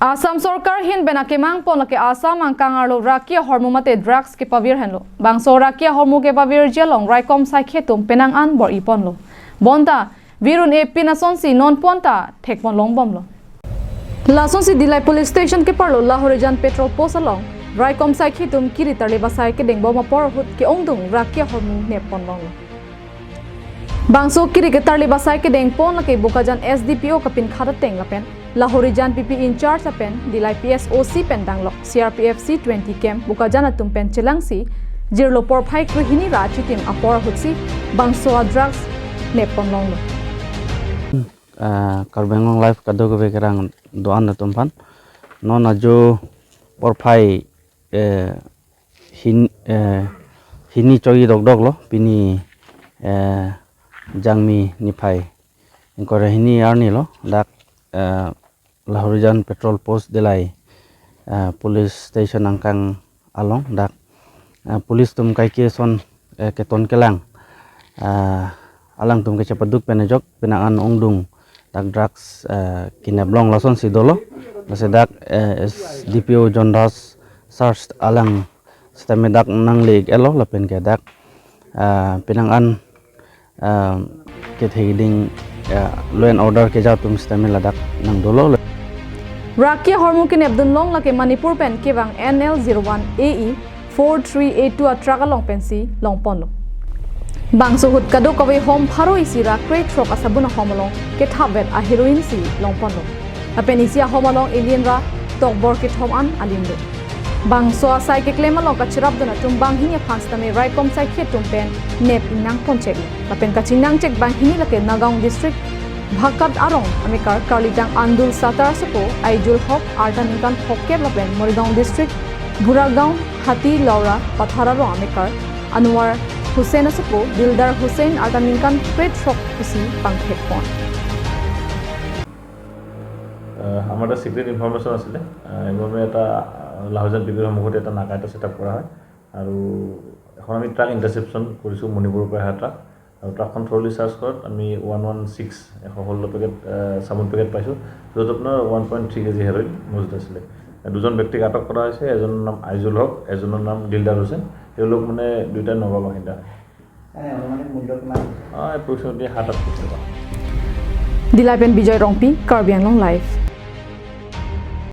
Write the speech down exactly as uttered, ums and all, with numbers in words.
Assam Sorkar ahin pen akemang pon lake Assam angkang arlo raki ahormu mate drugs kepavir henlo. Bangso raki ahormu kepavirji along raikom saikhe atum penang an bor-i ponlo. Bonta virun-e pin asonsi non ponta thek pon long bomlo. Lasonsi Dillai Police Station keparlo Lahorijan Patrol Post along raikom saikhe atum kiri tarlip asai kedeng bom apor ahut ke-ongdung raki ahormu nep pon longlo. Bangso kiri ketarlip asai kedeng pon lake Bokajan S D P O kapinkhat ateng lapen Lahorijan P P in charge lapen Dillai P S O C pen danglok C R P F C twenty camp Bokajan atum pen chelangsi jirlo porphai krehini ra achitim apor ahutsi bangso a drugs nep pon longlo. Ah, Karbi Anglong Live kadokave kerang do-an atum aphan. Non ajo porphai, eh, hin, eh, hini choi dokdok lo, pini, eh, Jangmi niphai ingkoi ra hini arni lo, dak, eh, Lahorijan Patrol Post Dillai, eh, Police Station angkang along dak, eh, police atum kaike ason, eh, keton kelang, eh, alangtum kachepaduk pen ajok penang an ongdung dak drugs, eh, kenep long lasonsi dolo. Lasi dak, eh, S D P O John Das search alang sitame dak nangle-iklo lapen ke dak, eh, penang an, eh, kethe keding, eh, law and order keja atum sitame ladak nang dolo. Raki ahormu kenep dun long lake Manipur pen kevang N L zero one A E four three eight two a truck along pensi long ponlo. Bangso ahut kadokave hom pharo isi ra krethrok asabun ahom along kethapvet a heroin si long ponlo. Lapen isi ahom along elin ra tokbor kethom an alinlo. Bangso asai keklem along kacherap dun atum banghini aphan sitame raikom saikhe atum pen nep ingnang ponchek. Lapen kachingnangchek banghini lake Nagaon District Bhakat arong amekar karlidang Andul Satar asopo Aijul Hok arta ningkan phokep lapen Morigaon District Buragaon Hati Laura Pathar arong amekar Anwar Hussain asopo Dildar Hussain arta ningkan krethrok pusi pangthek pon. আহ, আমাৰ এটা secret information আছিলে। আহ, এইমৰ্মে এটা, আহ, লাহোজান পি পিৰ সন্মুখতে এটা নাকা এটা ছেটআপ কৰা হয় আৰু এখন আমি ট্ৰাক ইণ্টাৰচেপশ্যন কৰিছোঁ মণিপুৰৰ পৰা অহা ট্ৰাক। আৰু ট্ৰাকখন থৰলি চাৰ্চ কৰাত আমি ওৱান ওৱান ছিক্স এশ ষোল্ল পেকেট, আহ, চাবোন পেকেট পাইছোঁ, য'ত আপোনাৰ one point three KG heroin মজুত আছিলে। দুজন ব্যক্তিক আটক কৰা হৈছে, এজনৰ নাম আইজুল হক, এজনৰ নাম দিলদাৰ হুছেইন। তেওঁলোক মানে দুইটা নগাঁও বাসিন্দা হয়। এনে আনুমানিক মূল্য কিমান? আহ, এপ্ৰক্সিমেটলি সাত আঠ কোটি টকা। Dillai pen Bijoy Rongpi, Karbi Anglong Live.